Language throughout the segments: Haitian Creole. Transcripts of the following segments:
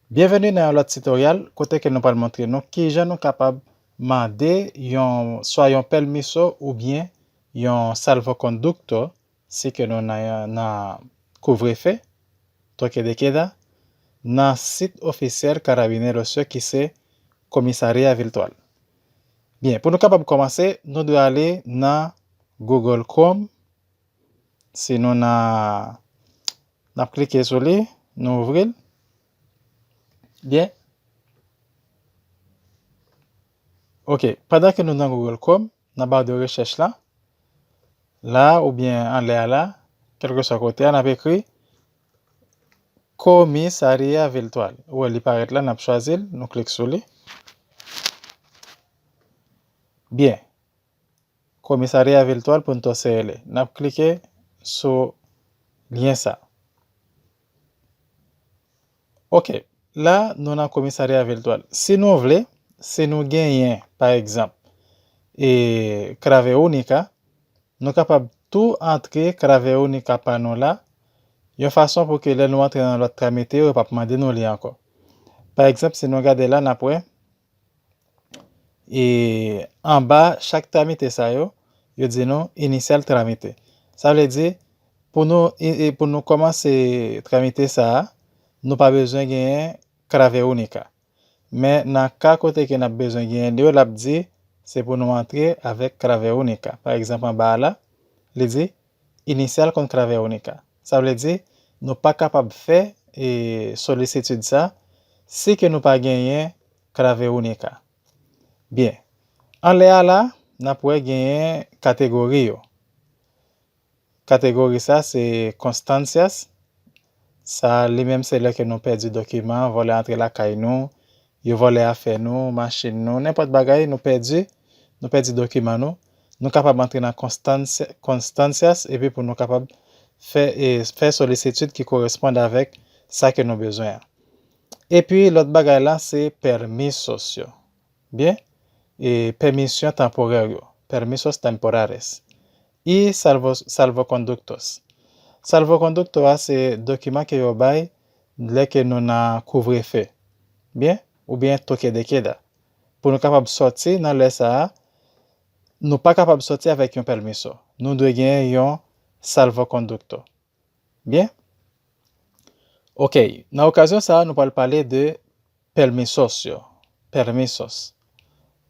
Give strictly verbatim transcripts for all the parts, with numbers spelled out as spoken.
Byenveni nan yon lòt titoryal kote ke nou pral montre nou kijan nou kapab mande yon, swa yon pèmiso oubyen yon salvoconducto si ke nou nan, nan couvre-feu, toque de queda, nan sit ofisyèl Carabineros yo ki se Komisarya Viltwal. Byen, pou nou kapab kòmanse, nou dwe ale nan Google Chrome. Si nou nan, n ap klike sou li, nou ouvri l. Byen. Ok, pandan ke nou nan Google Chrome, nan ba de rechèch la, la oubyen anlè a la, kèlkeswa kote a, n ap ekri Komisarya Viltwal. Ou wè li parèt la, n ap chwazi l, nou klik sou li. Byen. Komisarya Viltwal Punto C L. N ap klike sou lyen sa. Ok, la nou nan Komisarya Viltwal. Si nou vle, si nou genyen, pa egzanp, e Clave Única, nou kapab tou antre Clave Única pa nou la, yon fason pou ke lè nou antre nan lòt tramite yo, yo p ap mande nou li ankò. Pa egzanp, si nou gade la, n ap wè, e anba chak tramite sa yo, yo di nou iniciar tramite. Sa vle di, pou nou, e, e pou nou kòmanse tramite sa a, nou pa bezwen genyen Clave Única. Men nan ka kote ke n ap bezwen genyen li yo, l ap di se pou nou antre avèk Clave Única. Pa egzanp, anba a la, li di iniciar con Clave Única. Sa vle di, nou pa kapab fè, e, solisitid sa si ke nou pa genyen Clave Única. Byen. Anlè a la, n ap wè genyen kategori yo. Kategori sa se constancias. Sa li menm se lè ke nou pèdi dokiman, vòlè antre lakay nou, yo vòlè afè nou, machin nou, nenpòt bagay nou pèdi, nou pèdi dokiman nou. Nou kapab antre nan constancia-, constancias epi pou nou kapab fè, e, fè solisitid ki koresponn avèk sa ke nou bezwen an. Epi lòt bagay la se permisos yo. Byen, e pèmisyon tanporè yo, permisos temporales, y salvo-, salvoconductos. Salvoconducto a se dokiman ke yo bay lè ke nou nan couvre-feu, byen, oubyen toque de queda. Pou nou kapab sòti nan lè sa a, nou pa kapab sòti avèk yon pèmiso. Nou dwe gen yon salvoconducto. Byen? Ok, nan okazyon sa a, nou pral pale de permisos yo. Permisos.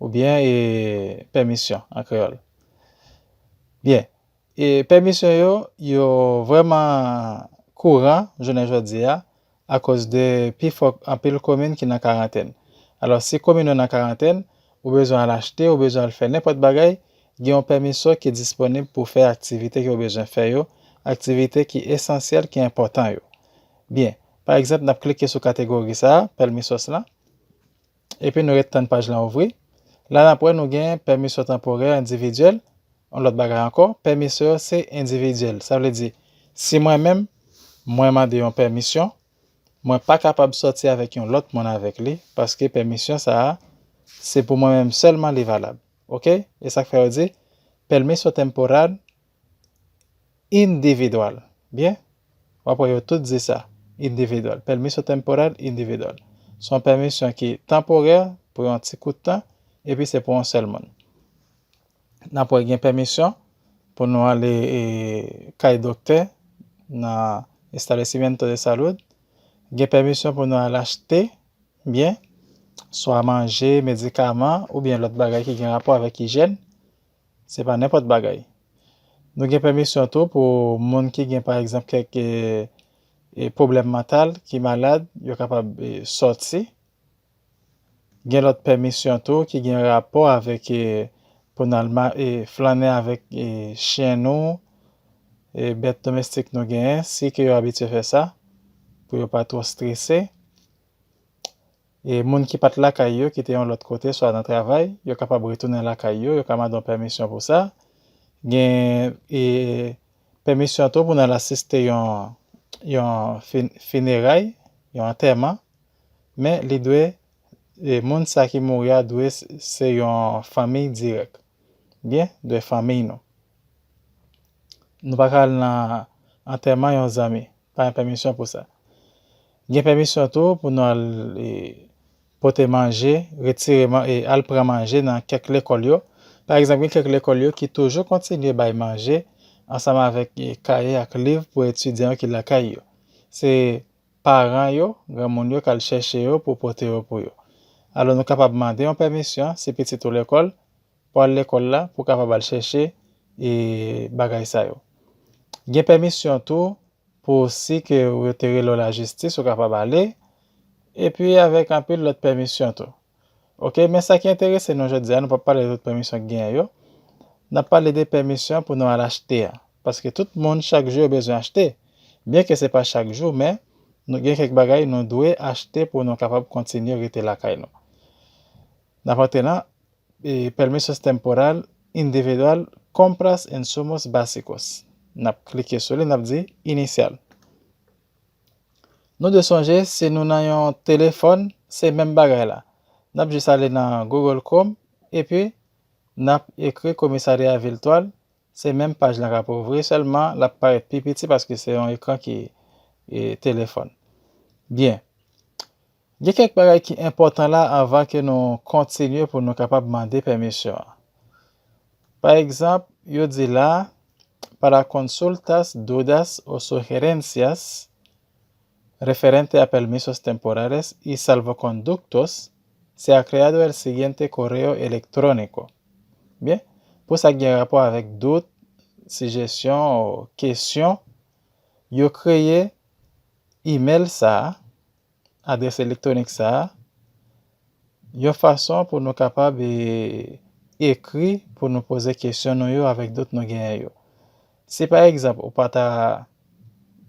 Oubyen, e, pèmisyon an kreyòl. Byen. E pèmisyon yo, yo vrèman kouran jounen jodi a, akoz de pifò anpil komin ki nan karantèn. Alò, si komin ou nan karantèn, ou bezwen al achte, ou bezwen al fè nenpòt bagay, gen yon pèmiso ki disponib pou fè aktivite ke w bezwen fè yo, aktivite ki esansyèl, ki enpòtan yo. Byen, pa egzanp, n ap klike sou kategori sa a, permisos la, epi nou ret tann paj lan ouvri. La, n ap wè nou gen pèmisyon tanporè endividyèl, yon lòt bagay ankò, pèmisyon yo se endividyèl. Sa vle di, si mwen menm, mwen mande yon pèmisyon, mwen pa kapab sòti avèk yon lòt moun avèk li, paske pèmisyon sa a, se pou mwen menm sèlman li valab. Ok? E sa k fè yo di, permiso temporal individual. Byen? W ap wè yo tout di sa, individual. Permiso temporal individual. Se yon pèmisyon ki tanporè pou yon ti kout tan, epi se pou yon sèl moun. N ap wè gen pèmisyon pou nou ale, e, kay doktè nan establecimiento de salud. Gen pèmisyon pou nou al achte byen, swa manje, medikaman, oubyen lòt bagay ki gen rapò avèk ijyèn. Se pa nenpòt bagay. Nou gen pèmisyon tou pou moun ki gen, pa egzanp, kèk, e, e, pwoblèm mantal, ki malad, yo kapab, e, sòti. Gen lòt pèmisyon tou ki gen rapò avèk, e, pou n al ma-, e, flannen avèk, e, chen nou, e, bèt domestik nou genyen, si ke yo abitye fè sa, pou yo pa twò strese. E moun ki pa t lakay yo, ki te yon lòt kote, swa nan travay, yo kapab retounen lakay yo, yo ka mande yon pèmisyon pou sa. Gen, e, pèmisyon tou pou n al asiste yon, yon fin-, fineray, yon antèman, men li dwe, e, moun sa ki mouri a dwe s-, se yon fanmi dirèk. Byen, dwe fanmi nou. Nou pa ka al nan antèman yon zanmi. Pa gen pèmisyon pou sa. Gen pèmisyon tou pou nou al e, pote manje, retire, e, al pran manje nan kèk lekòl yo. Pa egzanp, gen kèk lekòl yo ki toujou kontinye bay manje ansanm avèk e, kaye ak liv pou etidyan yo ki lakay yo. Se paran yo, granmoun yo k al chèche yo pou pote yo pou yo. Alò, nou kapab mande yon pèmisyon si pitit ou lekòl, pou al lekòl la, pou kapab al chèche e, bagay sa yo. Gen pèmisyon tou pou si ke yo te rele w lajistis, ou kapab ale, epi avèk anpil lòt pèmisyon tou. Oke, men sa ki enterese nou jodi a, nou p ap pale de tout pèmisyon ki genyen yo. N ap pale de pèmisyon pou nou al achte a. Paske tout moun, chak jou, yo bezwen achte. Byenke se pa chak jou, men nou gen kèk bagay nou dwe achte pou nou kapab kontinye rete lakay nou. N ap antre nan e, permisos temporal individual compras insumos básicos. N ap klike sou li, n ap di inisyal. Nou dwe sonje, si nou nan yon telefòn, se menm bagay la. N ap jis ale nan Google Chrome, epi n ap ekri komisarya vil twal, se menm paj la k ap ouvri, sèlman l ap parèt pi piti paske se yon ekran ki e, telefòn. Byen. Gen kèk bagay ki enpòtan la anvan ke nou kontinye pou nou kapab mande pèmisyon an. Pa egzanp, yo di la, para consultas, dudas o sugerencias referente a permisos temporales y salvoconductos, se ha creado el siguiente correo electrónico. Byen, pou sa ki gen rapò avèk dout, sijesyon, kesyon, yo kreye imèl sa a, adrès elektwonik sa a, yon fason pou nou kapab e, ekri pou nou poze kesyon nou yo avèk dout nou genyen yo. Si pa egzanp ou pa ta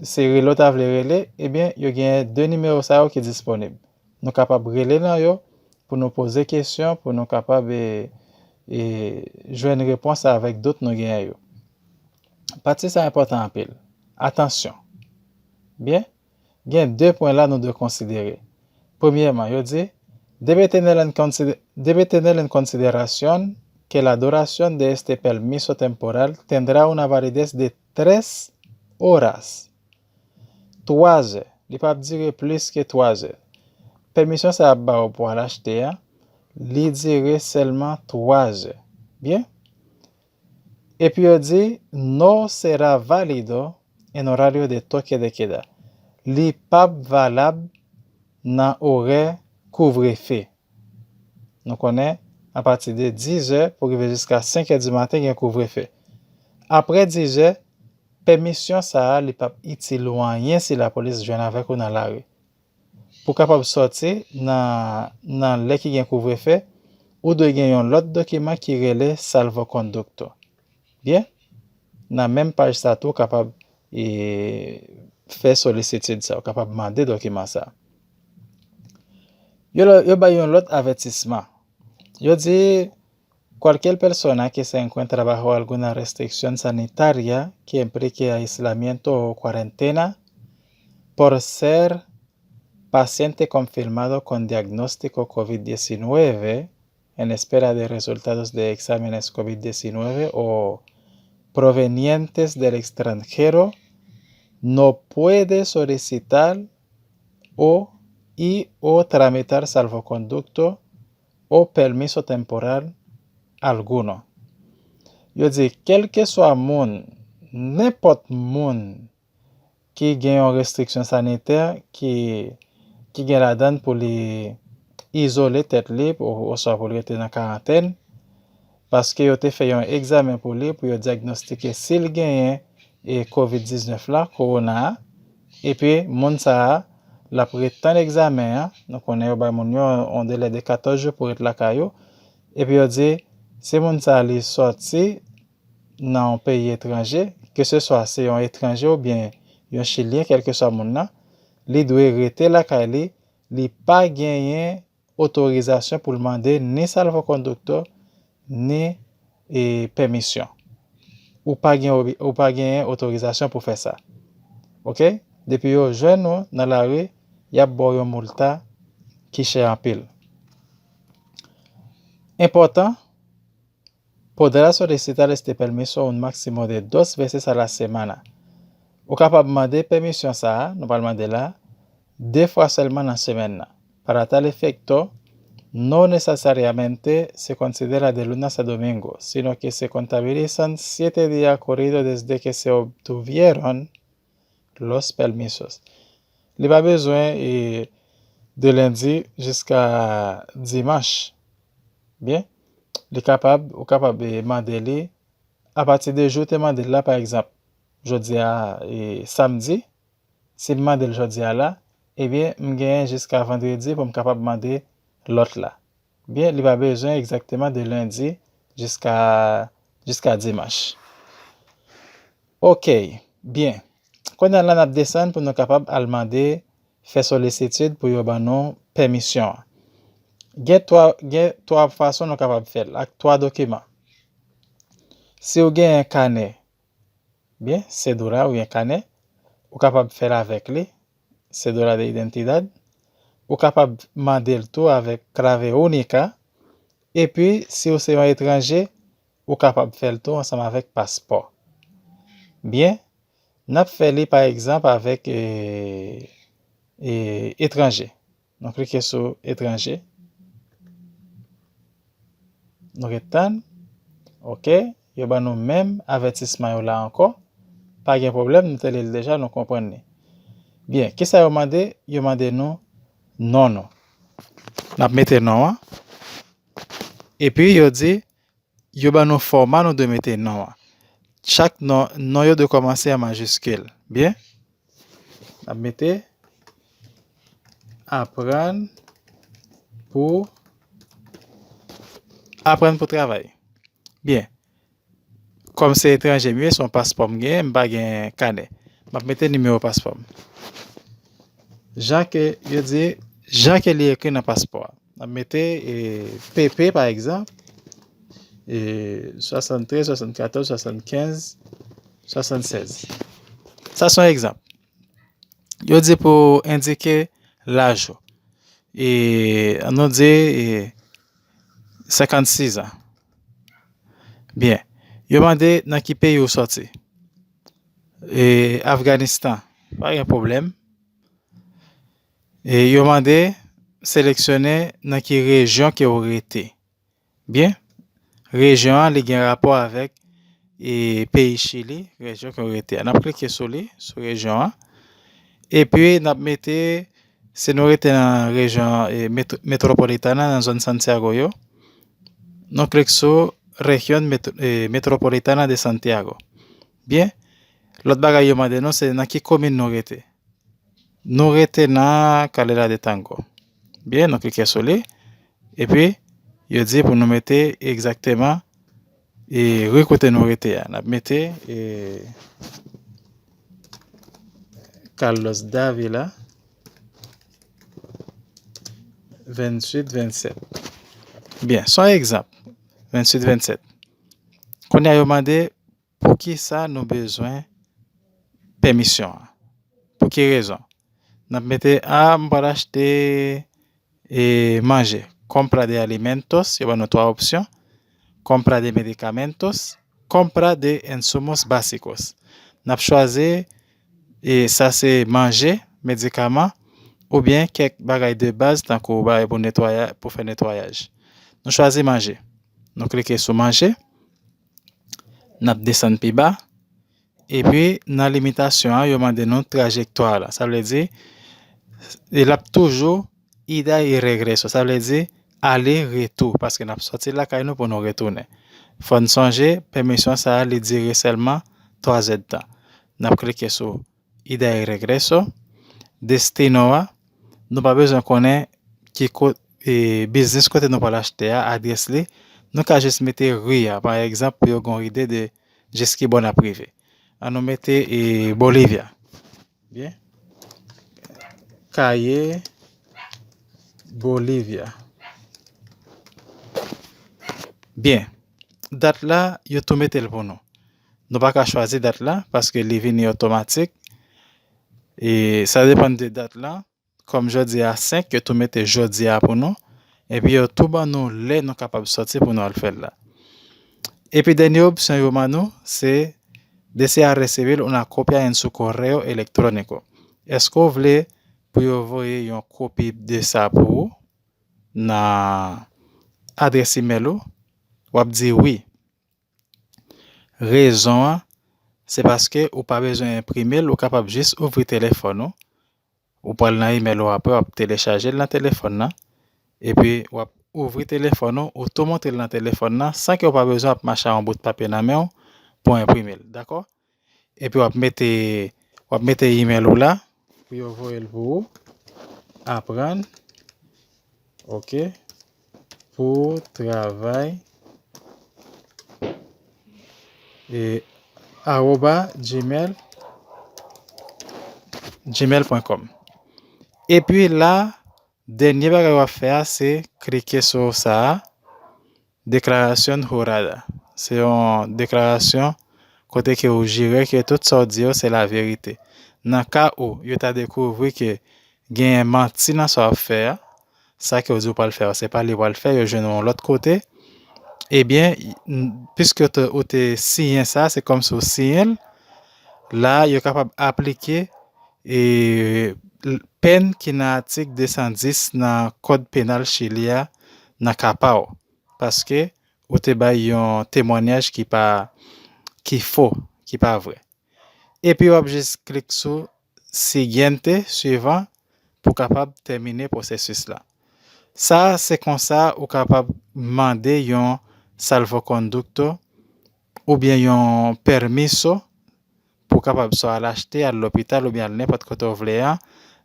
se rele w ta vle rele, ebyen yo genyen de nimewo sa yo ki disponib. Nou kapab rele nan yo pou nou poze kesyon, pou nou kapab e, e, jwenn repons avèk dout nou genyen yo. Pati sa enpòtan anpil. Atansyon. Byen, gen de pwen la nou dwe konsidere. Premyèman, yo di, debe tener en, consider- debe tener en consideración que la duración de este permiso temporal tendrá una validez de tres horas. Twa zè. Li p ap dire plis ke twa zè. Pèmisyon sa a ap ba w pou al achte a, li dire sèlman twa zè. Byen. Epi yo di, no será válido en horario de toque de queda. Li p ap valab nan orè kouvrefe. Nou konnen, apati de diz è pou rive jiska senk è di maten, gen kouvrefe. Apre diz è, pèmisyon sa a, li p ap itil ou anyen si lapolis jwenn avèk ou nan lari. Pou kapab sòti nan, nan lè ki gen kouvrefe, ou dwe gen yon lòt dokiman ki rele salvoconducto. Byen, nan menm paj sa tou, ou kapab e, fè solisitid sa, ou kapab mande dokiman sa. Yo, yo bay yon lòt avètisman. Yo di, cualquier persona que se encuentra bajo alguna restricción sanitaria que implique aislamiento o cuarentena por ser paciente confirmado con diagnóstico covid diecinueve en espera de resultados de exámenes covid diecinueve o provenientes del extranjero no puede solicitar o y o tramitar salvoconducto o permiso temporal alguno. Yo di, kèlkeswa moun, nenpòt moun ki gen yon restriksyon sanitè ki, ki gen ladan l pou li izole tèt li pou, oswa pou l rete nan karantèn, paske yo te fè yon egzamen pou li pou yo dyagnostike si l genyen e kovid diznèf la, kowona a, epi moun sa a, l ap ret tann egzamen an. Nou konnen yo bay moun yo yon delè de katòz jou pou ret lakay yo. Epi yo di, si moun sa a li sòti nan yon peyi etranje, keseswa se yon etranje oubyen yon chilyen, kèlkeswa moun nan, li dwe rete lakay li, li pa genyen otorizasyon pou l mande ni salvoconducto, ni e, pèmisyon. Ou pa gen, obi- ou pa genyen otorizasyon pou fè sa. Oke? Depi yo jwenn ou nan lari, y ap ba w yon moulta ki chè anpil. Enpòtan, podrá solicitar este permiso un máximo de dos veces a la semana. Ou kapab mande pèmisyon sa a, nou pral mande la, de fwa sèlman nan semèn nan. Para tal efecto, no necesariamente se considera de lunes a domingo, sino que se contabilizan siete días corridos desde que se obtuvieron los permisos. Li pa bezwen e, de lendi jiska dimanch. Byen, li kapab, ou kapab e, mande li apati de jou te mande l la, pa egzanp, jodi a e, samdi, si m mande l jodi a la, ebyen, m genyen jiska vandredi pou m kapab mande lòt la. Byen, li pa bezwen egzakteman de lendi jiska, jiska dimanch. Ok, byen. Kounye a la, n ap desann pou nou kapab al mande fè solisitid pou yo ban nou pèmisyon an. Gen twa, gen twa fason nou kapab fè l, ak twa dokiman. Si w genyen kanè, byen, cédula oubyen kanè, ou kapab fè l avèk li, cédula de identidad. Ou kapab mande l tou avèk clave única. Epi, si w se yon etranje, ou kapab fè l tou ansanm avèk paspò. Byen, n ap fè li, pa egzanp, avèk e, e, etranje. Nou klike sou etranje. Nou ret tann. Ok. Yo ban nou menm avètisman yo la ankò. Pa gen pwoblèm, nou te li l deja, nou konprann li. Byen, kisa yo mande? Yo mande nou non nou. N ap mete non an. Epi yo di, yo ban nou fòma nou dwe mete non an. Chak non, non yo dwe kòmanse an majiskil. Byen? N ap mete aprann pou, aprann pou travay. Byen. Kòm se etranje m ye, se yon paspò m genyen, m pa gen kanè. M ap mete nimewo paspò m. Jan ke yo di, jan ke li ekri nan paspò a. N ap mete e, P P, pa egzanp, e, swasanntrèz, swasannkatòz, swasannkenz, swasannsèz. Sa se yon egzanp. Yo di pou endike laj ou. E, ann nou di, e, senkannsizan. Byen. Yo mande nan ki peyi ou sòti. E, Afganistan. Pa gen pwoblèm. E, yo mande seleksyone nan ki rejyon ke ou rete. Byen. Rejyon an, li gen rapò avèk e, peyi Chili, rejyon ke w rete a. N ap klike sou li, sou rejyon an. Epi, n ap mete, si nou rete nan rejyon e, Metro- Metropolitana, nan zòn Santiago yo, nou klik sou Región Metro- e, Metropolitana de Santiago. Byen. Lòt bagay yo mande nou, se nan ki komin nou rete. Nou rete nan Calera de Tango. Byen, nou klike sou li. Epi, yo di pou nou mete egzakteman e, ri kote nou rete a. N ap mete e, Carlos Dávila, venntuit vennsèt. Byen, se yon egzanp. Venntuit vennsèt. Kounye a yo mande poukisa nou bezwen pèmisyon an. Pou ki rezon? N ap mete, a, m pral achte e, manje. Compra de alimentos, yo ban nou twa opsyon. Compra de medicamentos, compra de insumos básicos. N ap chwazi, e, sa se manje, medikaman, oubyen kèk bagay de baz, tankou bagay pou netwaya- pou fè netwayaj. Nou chwazi manje. Nou klike sou manje. N ap desann pi ba. Epi, nan limitasyon an, yo mande nou trajektwa la. Sa vle di, e l ap toujou ida y regreso. Sa vle di, ale, retou. Paske n ap sòti lakay nou pou nou retounen. Fò n sonje, pèmisyon sa a, li dire sèlman twa zèdtan. N ap klike sou ida y regreso. Destino a, nou pa bezwen konnen ki ko- e, biznis kote nou pral achte a, adrès li. Nou ka jis mete ri a, pa egzanp, pou yo gen yon ide de jis ki bò n ap rive. An nou mete e, Bolivia. Byen. Calle Bolivia. Byen. Dat la, yo tou mete l pou nou. Nou pa ka chwazi dat la, paske li vini otomatik. E sa depann de dat la. Kòm jodi a senk, yo tou mete jodi a pou nou. Epi yo tou ban nou lè nou kapab sòti pou nou al fè l la. Epi dènye opsyon yo ban nou, se desea recibir una copia en su correo electrónico. Èske w vle pou yo voye yon kopi de sa pou ou nan adrès imèl ou, w ap di wi. Rezon an, se paske ou pa bezwen enprime l, ou kapab jis ouvri telefòn ou. Ou pral nan imèl ou apre, w ap telechaje l nan telefòn nan. Epi w ap ouvri telefòn ou, ou tou montre l nan telefòn nan, san ke w pa bezwen ap mache a yon bout papye nan men w pou enprime l, dakò? Epi w ap mete, w ap mete imèl ou la, pou yo voye l pou ou. Aprann, ok, pou travay, e, arobase gmail, gmail point com. Epi la, dènye bagay w ap fè a, se klike sou sa a, deklarasyon jurada. Se yon deklarasyon kote ke ou jire ke tout sa w di yo se laverite. Nan ka ou yo ta dekouvri ke genyen manti nan sa w ap fè a, sa ke w di w pral fè a, se pa li w pral fè, yo jwenn ou yon lòt kote, ebyen, piske ou te, ou te siyen sa, se kòmsi w siyen l, la, yo kapab aplike e, pèn ki nan atik de san dis nan Kòd Penal Chili a nan ka pa w, paske ou te bay yon temwanyaj ki pa, ki fo, ki pa vrè. Epi w ap jis klik sou siguiente, suivant, pou kapab tèmine pwosesis la. Sa se konsa ou kapab mande yon salvoconducto oubyen yon permiso pou w kapab swa al achte, al lopital oubyen al nenpòt kote w vle a,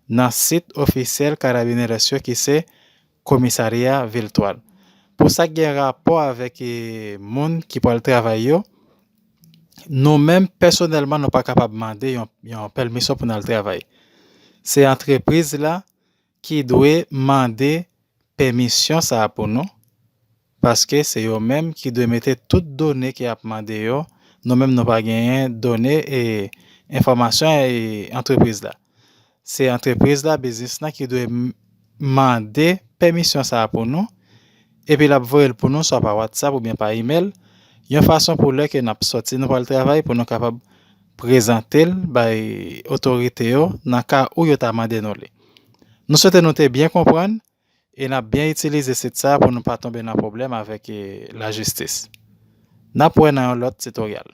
nan sit ofisyèl Carabineros yo ki se komisarya vil Twal. Pou sa k gen rapò avèk, e, moun ki pral travay yo, nou menm pèsonèlman nou pa kapab mande yon, yon pèmisyon pou n al travay. Se antrepriz la ki dwe mande pèmisyon sa a pou nou, paske se yo menm ki dwe mete tout done ke y ap mande yo. Nou menm nou pa genyen done e enfòmasyon e antrepriz la. Se antrepriz la, biznis la ki dwe m-, mande pèmisyon sa a pou nou, epi l ap voye l pou nou swa pa WhatsApp oubyen pa imèl, yon fason pou lè ke n ap sòti nou pral travay pou nou kapab prezante l bay otorite yo nan ka ou yo ta mande nou li. Nou swete nou te byen konprann e n ap byen itilize sit sa a pou nou pa tonbe nan pwoblèm avèk, e, lajistis. N ap wè nan yon lòt titoryal.